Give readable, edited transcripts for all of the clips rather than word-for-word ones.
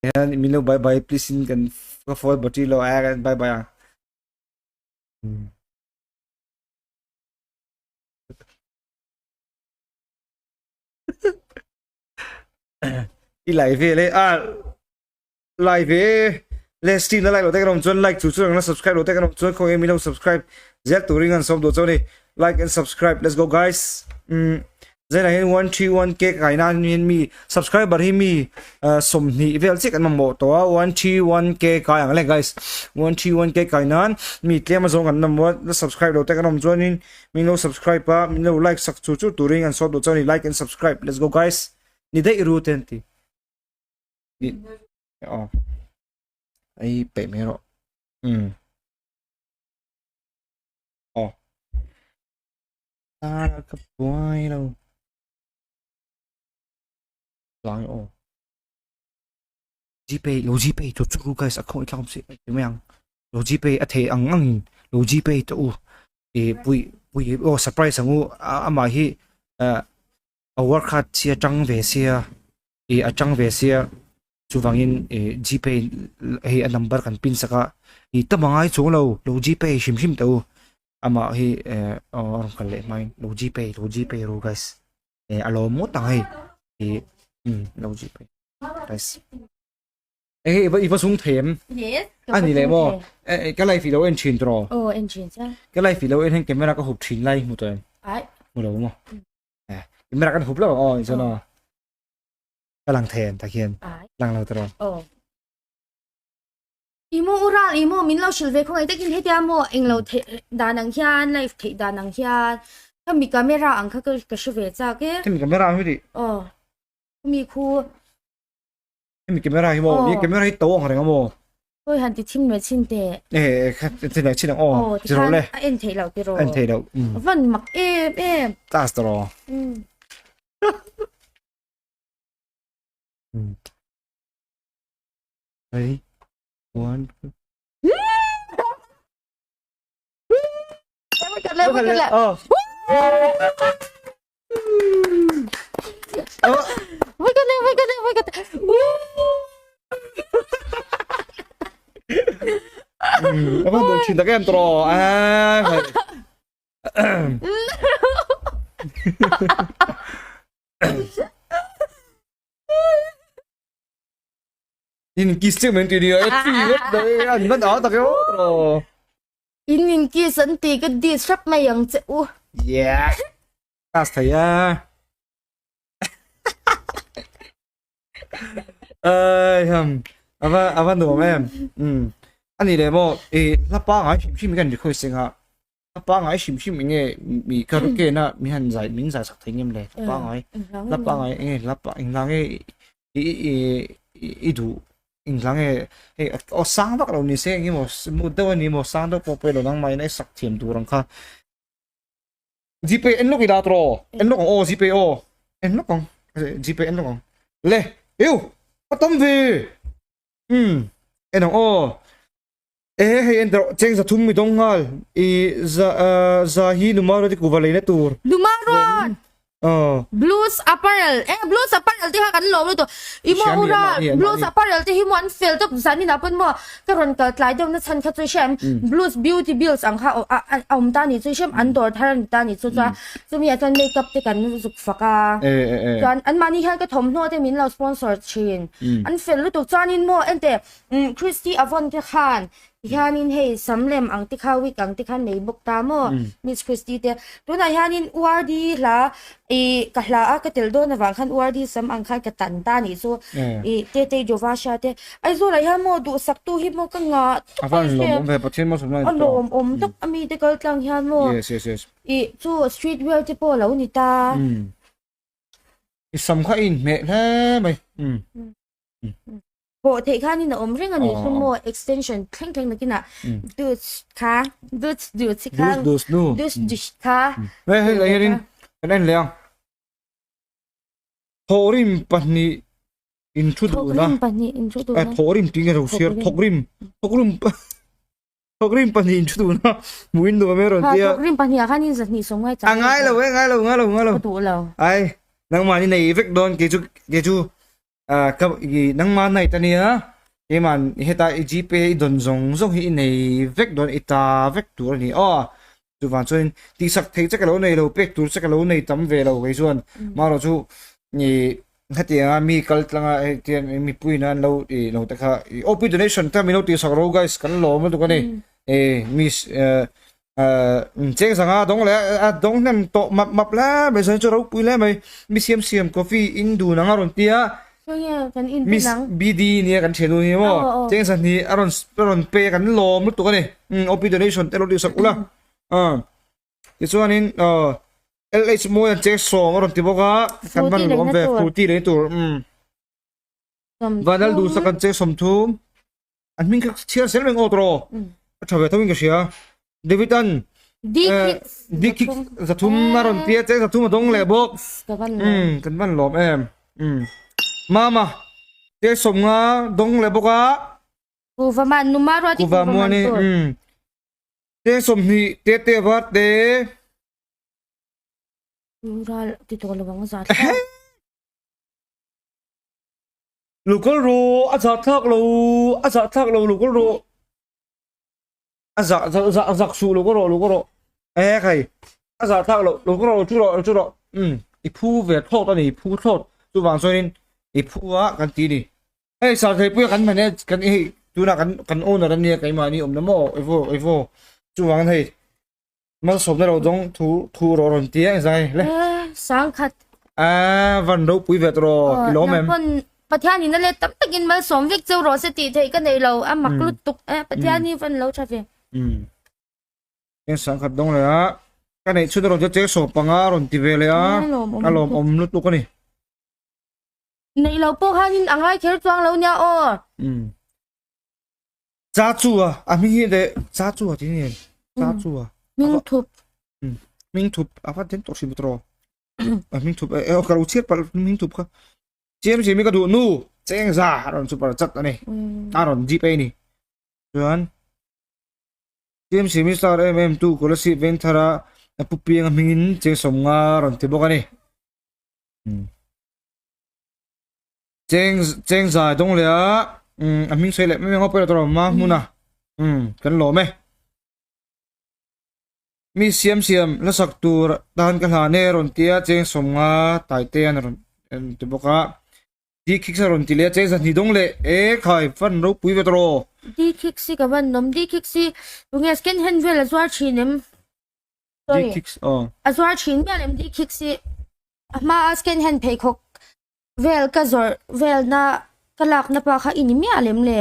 Hian min lo bye bye please in kan ka phone battery lo a kan bye bye ang. I lai ve le a lai ve le stream na like lo te kan awm chuan like chu chu ang na subscribe lo te kan awm chuan khawnge min lo subscribe zel turin an sawm duh chu ni like and subscribe let's go guys mm zainah hian 131 k ka kai nan hian mi subscriber hi mi 20 vel chiah kan mamawh tawh a 131 k kai ang le guys 131 k kai nan mi tlem azawng kan awm a la subscribe lo te kan awm chuanin min lo subscribe a min lo like sak chu chu turin an sawm duh chuan ni like and subscribe let's go guys ni daih ru te an ti ni aw ai peih mai rawh um aw Ta ka buai lo. Lang aw. Gpay lo Gpay chu chu guys a khawi tlang si ti mai ang. Lo Gpay a thei ang ang in lo Gpay te u. E pui pui aw surprise ang u ama hi a work hard sia tang ve sia e a tang ve sia chuvangin e Gpay hei a number kan pin sak a i ta mangai chuang lo lo Gpay hrim hrim te u. Amah hi eh aw a rawn kal leh hmain lo gpay lo gpay ru guys eh a lawm ngawt ang hei ih umm lo gpay guys eh hei i va zung thei em Yes, a ni leh maw eh ka live i lo en thin tawh aw en thin cha ka live i lo en hian camera ka hup thin lai hmu tawh em ai hmu lo maw eh camera kan hup lo aw chuan aw ka lang thei em tak hian lang lo tawh aw I maw u ral i maw min lo hrilh ve khawngaih takin hetia maw englo theih dan ang hian live theih dan ang hian khami camera ang kha ka ka hre ve chak e. Khami camera ang hi tih. Aw khumi khu. Khami camera hi maw i camera hi to ang reng a maw. Khawi han ti chhin ve chhin teh. E kha ti leh chhin ang aw. Aw ti khan a en theih loh tiraw. En theih loh. Van mak em em. Class tiraw. Ready? One. Oh. Wait a minute, wait a minute, wait a minute. Apa dong cinta kan tro. Ah. In kiss chiah mai an ti nia e chi ngawt mai an van a tak e aw tawh. In in kiss an ti ka diss hrep mai ang che u. Yeah. Class thei a. Ai ham. Ava ava nuam em. Um. Ani le maw i hla pangai hrim hrim kan request anga. Hla pangai hrim hrim enge mi karaoke na mi han zai min zai sak thei ngem le hla pangai hla pangai enge hla pa eng la nge i i i duh eng la nge hei aw sang vak lo ni se eng emaw mut deuh ani maw sang deuh pawh pawh ilo nang mai in a sak thiam tur ang kha gpay en lawk ila tawh en lawk ang aw gpay aw en lawk ang gpay en lawk ang le eu a tam ve um en ang aw. E hei en rawh cheng za thum mi dawng nghal i za za hi Numaro te kuva leina tur. Numaro Blues apparel e Blues apparel te kha kan lawm lutuk i maw ura Blues apparel te hi maw an fel tawp zanin ah pawn maw ka rawn kal tlai deuh na chhan kha chu hriam Blues beauty bills ang kha a awm ta ni chu hriam an dawr thar a ni ta ni chu chuan chumi ah chuan makeup te kan zuk fak a chuan an mahni hian ka thawmhnaw te min lo sponsor thin an fel lutuk chuanin maw enteh Umm Christy Avon te khan hianin hei sam lem ang te kha wig ang te kha nei bawk ta maw Miss Christy te tunah hianin URD hla ih ka hla a ka tel dawn avang khan URD sam ang khan ka tan ta anih chu ih Tete Jovasha te Aizawl ah hian maw duhsak tu hi maw ka ngah tawp a hria a lawmawm tak a mite kal tlang hian maw ih chu street wear te pawh a lo ni ta. I sam kha i inhmeh hle mai. Pawh theih khanin a awm reng a nih chu maw extension thleng thleng nakinah dus kha dus dus hi kha dus dus dus dus kha hei hei leh hianin kan en leh ang thawhrim pahnih in thu duhna thawhrim pahnih in thu duhna thawhrim tih nge lo share thawkrim thawkrim thawkrim pahnih in thu duhna hmuh in nuam e rawn tia thawkrim pahnih ah khan in zahnih sawm ngai chang a ngai lo e ngai lo ngai lo ngai lo ka duh lo ai nangmah ni nei vek dawn kei chu kei chu. Ka i nangmah night ania keiman heta i gpay i dawn zawng zawng hi i nei vek dawn i ta vek tur a ni aw. Chuvang chuanin tihsak theih che ka lo nei lo pek tur che ka lo nei tam ve lo kei chuan marawh chu i hetianga mi kal tlanga hei tiang mipui in an lo i lo te kha i op donation te min lo tihsak ro guys kan lawm lutuk a ni e miss Cheng zanga dawng leh a dawng hnem tawh map map hle mai chuan chu ropui hle mai mi siam siam coffee in dun ang a rawn ti a miss BD nia kan thian dun hi maw cheng zahnih a rawn a rawn pe a kan lawm lutuk a ni OP donation te lo tih sak ula tichuanin LH mawi an cheng sawm a rawn ti bawk a kan van lawm ve fruity lei tur vanal duhsak an cheng 30 An hming kha chhiar zel mai ngawt rawh. A tha ve tho in ka hria. David an Dikik zathum a rawn tia che zathum a dawng leh bawk. Kan van lawm em. Mama te sawmnga dawng leh bawk a. Kuva man numa ruati kuva man tur. Te 20 te te var te. Ral ti tawh lo ang za. Lo kal rawh, a zah thlak lo, a zah thlak lo, lo kal rawh. A zah zah zah zak suh lo kal rawh, lo kal rawh. E khai, a zah thlak lo, lo kal rawh, chu rawh, chu rawh. Um, i phu ve thlawt a ni, i phu thlawt. Chuvang chuanin i phu a kan ti ni. Hei Sartheipuia kan hman e, kan hei tunah kan kan owner a nia keimahni awmna maw, evo evo. Chuvangin hei Malsawmna lo dawng thu thu rawh rawn ti ang zai le. Sangkhat. A van ropui vet rawh i lawm em. Nangpawn Pathian in a let tam takin malsawm vek cheu rawh se tih theih ka nei lo a mak lutuk e Pathian hi van lo tha ve. Eng sangkhat dawng leh a ka neih chhun rawn cheng sawm panga rawn ti ve leh a a lawm awm lutuk a ni. Neih lo pawh khanin a ngai kher chuang lo nia aw. Cha chu a a hming hi leh cha chu a ti ni cha chu a hming thup hming thup a va den tawh hrim tawh a hming thup e ka lo chhiat palh hming thup kha chem chem ka duh nu cheng za a rawn super chat ani a rawn jeep ei ni chuan chem chem star em em tu kolasib vengthara a pu piang a hmingin cheng 50 rawn ti bawk ani Cheng cheng zai dawng leh a umm a hming sawi leh mai mai pawh tawh ma hmun a umm kan lawm e mi siam siam la sak tur tan ka hlan e rawn tia cheng 50 tai te an rawn ti bawk a di khik sa rawn ti leh a cheng 2 dawng leh e khai fan ropui ve tawh di khik si ka van nawm di khik si tunge scan hand vel a zuar thin em di khik aw a zuar thin mial em di khik si a hma a scan hand pheikhawk Vel ka zawrh velna ka lakna pa kha i ni miah lem le.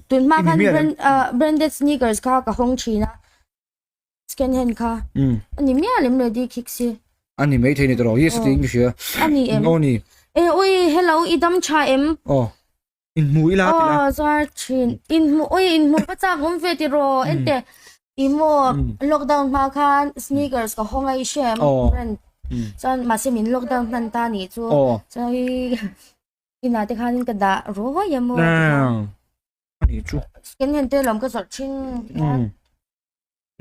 Tun hma khan branded sneakers kha ka hawng thin a, second hand kha. A ni miah lem le di khik si. A ni maithei ni tawh yes tiin ka hria. A ni em? Aw ni. E ui hello i dam tha em? Aw. Inhmu ila ti la. Aw zuar thin. Inhmu ui inhmu ka chak awm ve tiraw ente i maw lockdown hma khan sneakers ka hawng a i hria em brand chuan mahse min lockdown hman ta nih chu chuan i inah te khanin ka dah ruai a maw ani chu second hand te lawm ka zawrh thin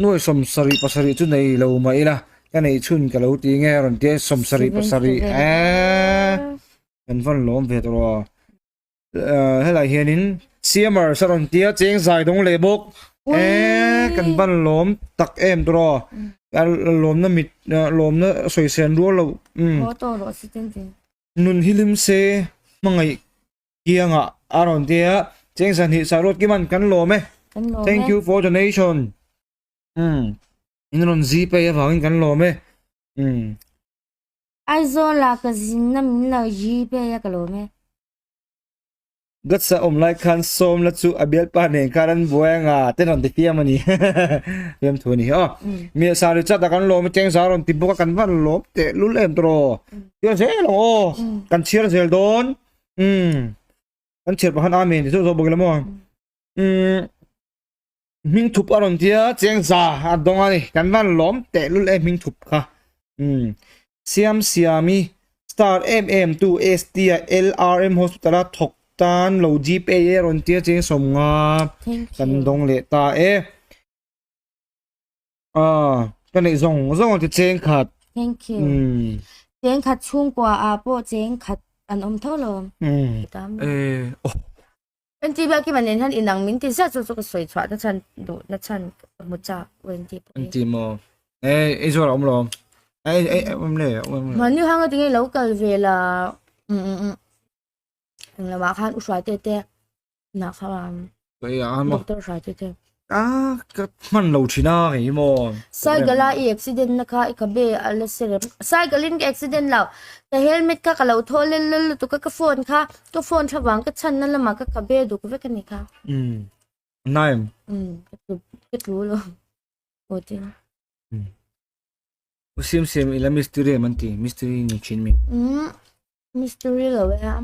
Nuai 77 chu nei lo mah ila ka neih chhun ka lo ti nge rawn tia 77 eee kan van lawm ve tawh rawh helai hianin siamar sa rawn tia cheng zai dawng leh bawk eee kan van lawm tak em tawh rawh lawmna mit lawmna sawisel rual lo nun hilim se hmangaih Kianga a rawn ti a, cheng 2 saruat kiman kan lawm e. Kan lawm e. Thank you for donation. Um, in rawn zi pei avangin kan lawm e. Um. Aizawl ah ka zin na min lo zi pei a ka lawm e. Gatsa awm lai khan sawm la chu a bialpa nen khan an buai anga te rawn ti fiam a ni. Fiam thu a ni hi aw. Mi sa ri chat a kan lawm e cheng sa rawn ti bawk a kan van lawm teh lul em tawh. Chhiar zel ang aw. Kan chhiar zel dawn. Um kan chhiar pakhat amen ti zawk zawk bawk ila maw um hming thup a rawn tia cheng za a dawng a ni kan van lawm teh lul e hming thup kha um siam siami star em em tu ST a LRM hospital a thawk tan lo gpay e rawn tia cheng 50 kan dawng leh ta e a ka neih zawng zawng ang ti cheng khat thank you um cheng khat chhungkua ah pawh cheng khat. An awm tho lo. Oh. NT biak kim anen hian inang min ti zet chu chu ka sawi chhuah na chhan duh na chhan ka hmu chak u NT pawh hi. NT maw? Eh ei zuar a awm lo. Eh eh awm le awm le. Mahni hanga tinge lo kal ve la. Um um um. Eng lamah khan u hruai te te Nah kha Kei a maw. Doctor hrai te te. A ka hman lo thin a kei maw. Cycle a i accident na kha i khabe a la si rem. Cycle in ka accident lo. Ka helmet kha ka lo thaw lel lel lutuk a ka phone kha ka phone thlavang ka chhan na lamah ka khabe duk vek a ni kha. Um. Nai em? Um ka tlu ka tlu lo. Aw tin. Um. U sim sim ila mystery em an ti mystery ni thin mi. Um mystery lo e a.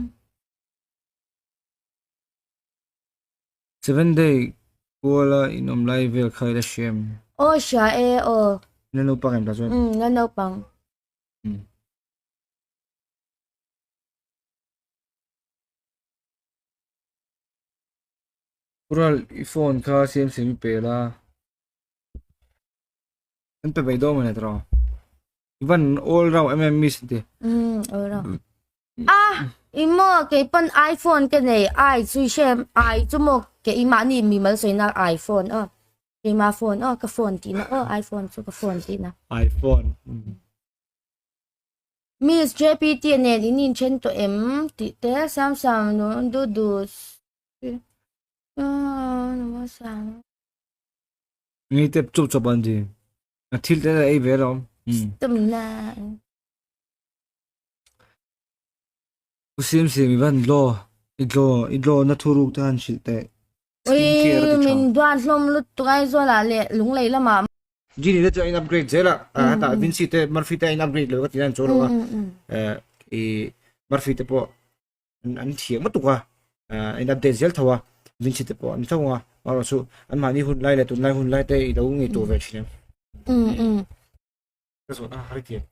Seven day kuala in awm lai vel kha ila hria em? Aw hria e aw. La naupang em ta chuan? Umm la naupang. Umm. Kural i phone kha siam siam i pe la. An pe mai dawn mawni tawh. I van all round em em miss ti. Umm all round. Ah i maw kei pawn iPhone ka nei i chu i hre i chu maw kei mahni mi mal sawi na iPhone aw keima phone aw ka phone tih na aw iPhone chu ka phone tih na. iPhone. Miss JPT nen in inthen tawh em tih te Samsung nu du du Ngi tep chup chup an ti. A thil te ei ve lo. Tumna. U sim sim i van dlaw i dlaw i dlaw na thuruk te han hrilh teh. Skin care a ti tha. Min duan hlawm lutuk Aizawl ah leh Lunglei lamah. Genie te chu a in upgrade zel a, hetah Vincy te Murphy te a in upgrade lo ka ti nan chu lo a, i Murphy te pawh an thiam lutuk a, a in update zel tho a, Vincy te pawh an tho a, amaherawh chu anmahni hun lai leh tunlai hun lai te i lo ngaihtuah ve thin em?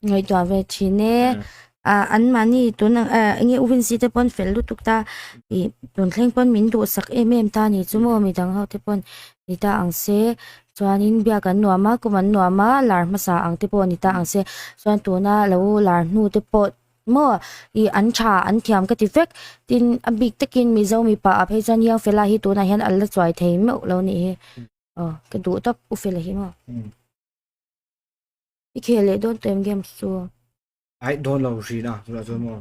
Ngaihtuah ve thin e. An mahni tun ang eng nge U Vincy te pawn fel lutuk ta ih tun thleng pawn min duhsak em em ta ni chu maw midang ho te pawn ni ta ang se chuanin biak an nuam a kum an nuam a lar hmasa ang te pawh ni ta ang se chuan tuna lo lar hnu te pawh maw ih an tha an thiam ka ti vek tin a bik takin Mizo mipa ah phei chuan Young Fella hi tunah hian an la chuai thei meuh lo nih hi aw ka duh tawp U Fela hi maw. I khel leh dawn tawh em games chu? Ai dawn lo hrin a chutah chuan maw?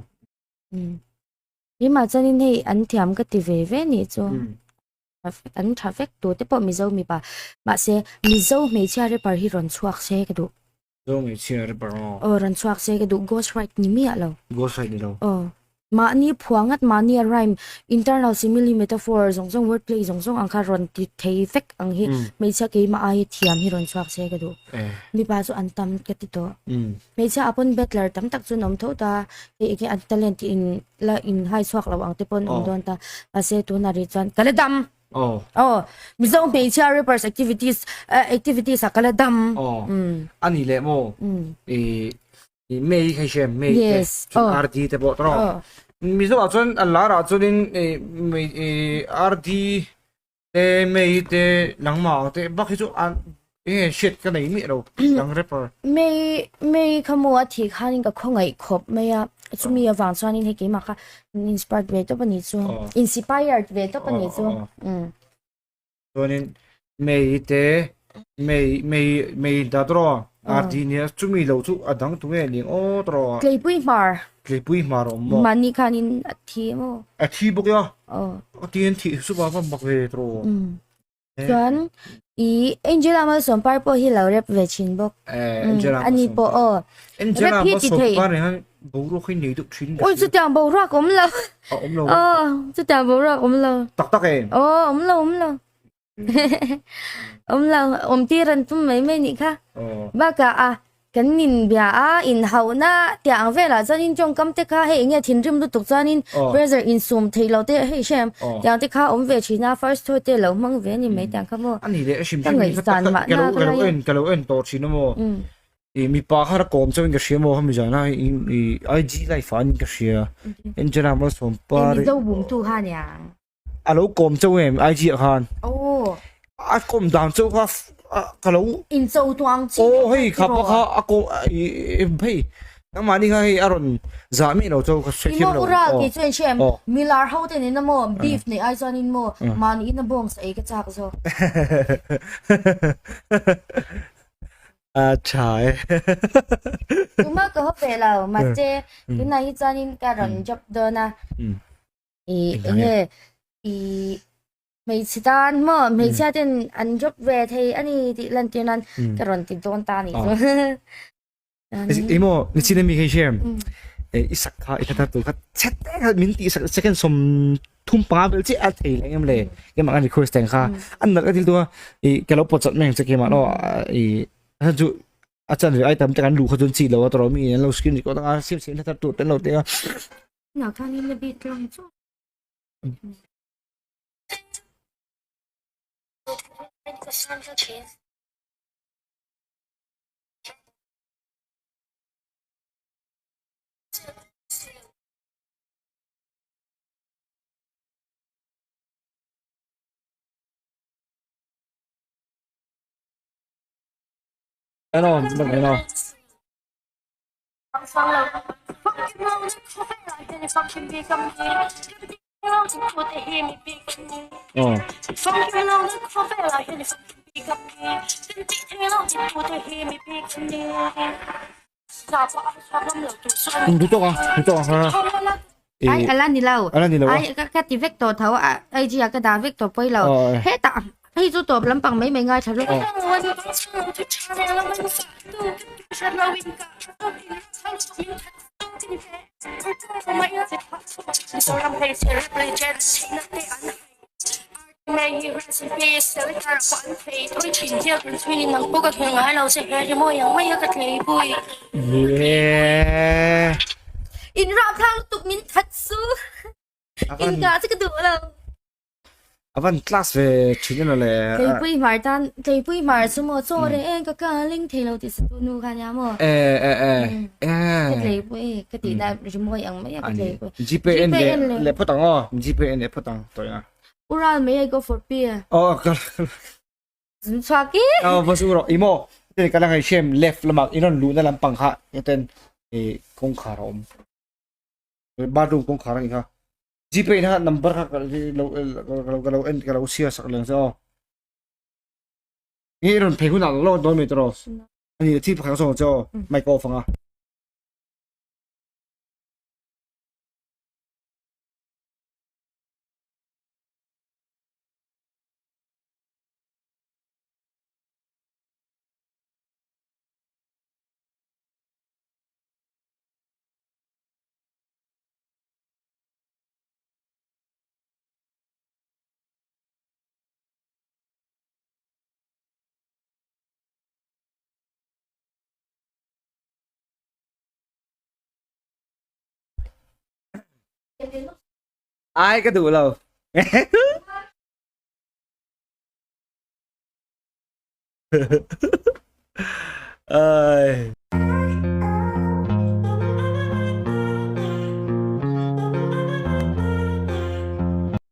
Umm. Keimah chuanin hei an thiam ka ti ve ve nih chu. An tha vek tur te pawh Mizo mipa. Mahse Mizo hmeichhia rapper hi rawn chhuak se ka duh. Mizo hmeichhia rapper aw. Aw rawn chhuak se ka duh ghost write ni miah lo. Ghost write ni lo. Aw. Mahni phua ngat mahnia rhyme, internal simile, metaphor zawng zawng, word play zawng zawng ang kha rawn ti thei vek ang hi hmeichhia keimah aia thiam hi rawn chhuak se ka duh. Mipa chu an tam ka ti tawh. Hmeichhia ah pawn battler tam tak chu an awm tho ta, hei enge an talent tih in la in hai chhuak lo ang te pawn awm dawn ta. Mahse tunah rih chuan ka la dam. Aw Mizo hmeichhia rappers activities activities ah ka la dam. Aw a ni leh maw? I May kha i hria em? May te Yes. chuan Oh. RD te pawh tawh Oh. Mizo ah chuan a lar ah chuanin i May i RD te May te nangmah te bak hi chu an enge hriat ka nei miah lo dang rapper. May May kha maw a thih khanin ka khawngaih khawp mai a chumi avang chuanin hei keimah kha min inspired ve tawp a nih chu Oh. inspired ve tawp a nih chu. Oh, oh, oh. Um. Chuanin May te May May May ta tawh RD nia chumi lo chu a dang tu nge ning aw tawh Tleipui hmar Tleipui hmar awm maw Mahni khanin a thi maw A thi bawk ya Aw A ti an thih chu va mak ve tawh Chuan i Angela Malsawmpar pawh hi lo rep ve thin bawk Eh Angela Ani pawh aw Angela Malsawmpar hian boruak hi nei deuh thin Ui chutiang boruak awm lo A awm lo. Aw, chutiang boruak awm lo. Tak tak em? Aw, awm lo, awm lo. Awm lo, awm tir an tum mai mai nih kha. Aw. Bakah a, kan in bia a, in hauhna tiah ang velah chuanin tawngkam te kha hei enge thinrim lutuk chuanin pressure insum theih loh te hei hrem tiang te kha awm ve thin a, first thu te lo hmang ve a ni mai tiang kha maw. A ni leh hrim Ka hrim ngaihsan mahna ka lo en ka lo en tawh thin a maw. I mipa kha ra kawm chauhin ka hria maw hemi zana i IG live ah anin ka hria Angela Malsawmpari Mizo bumtu kha aniang. A lo kawm chauh em IG ah khan. Aw. A kawm dan chauh kha ka lo In cho tuang chi Aw hei kha pa kha a kawm i hei. Nangmahni kha hei a rawn zah miah lo chu ka hre thiam lo. Imo ura kei chu en hrem milar ho te nen a maw beef nei ai chuan in maw mahni in a bawng sa ei ka chak zawk. A tha e. Tuma ka haw ve lo mahse tunah hi chuanin ka rawn job dawn a i enge i hmeichhe tan maw hmeichhia ten an job ve thei a ni tih lantir nan ka rawn ti dawn ta a nih chu. Emaw nichin ami hei hriam i sak kha i thar tur kha chet te kha min tih sak second som thum panga vel chiah a thei leh em le keimah kan request teng kha an nalh ka til tua i ka lo pawt chat mai ang che keimah no i a chu a chan ve ai tam te kan luh kha chuan chi lo a tawrh mi an lo screen record anga sim sim thar tur ten lo te a na khan in la bit lang chu Ano, ano. Aw. Duh tawk a, duh tawk a. Ai ala ni lo. Ala ni lo. Ai ka ka ti vek tawh tho a IG ah ka dah vek tawh pawi lo. Hetah hei chu tawp lampang mai mai ngai tha lutuk. In rapthlak lutuk min that su. In ka chu ka duh lo. A van class ve thin emaw le. Tleipui hmar tan tleipui hmar chu maw chaw reng eng ka ka ling thei lo tih sa tu nu kha nia maw. E e e e. Ka tleipui ka tih na rimawi ang mai a ka tleipui. Gpay en leh leh phawt ang aw gpay en leh phawt ang tawih a. Ural mai I go for beer. Aw ka Zun chhuak i. Aw va zu rawh i maw. Ten ka la ngai hrem left lamah i rawn luhna lampang kha ten i kawngkhar a awm. Bathroom kawngkhar a ni kha. Gpay na number kha ka lo ka lo en ka lo share sak leng che aw. Nge i rawn phei hunah lo dawn mai tawh ani thi pakhat ka sawn che aw mic off anga. Ai ka duh lo. Ai.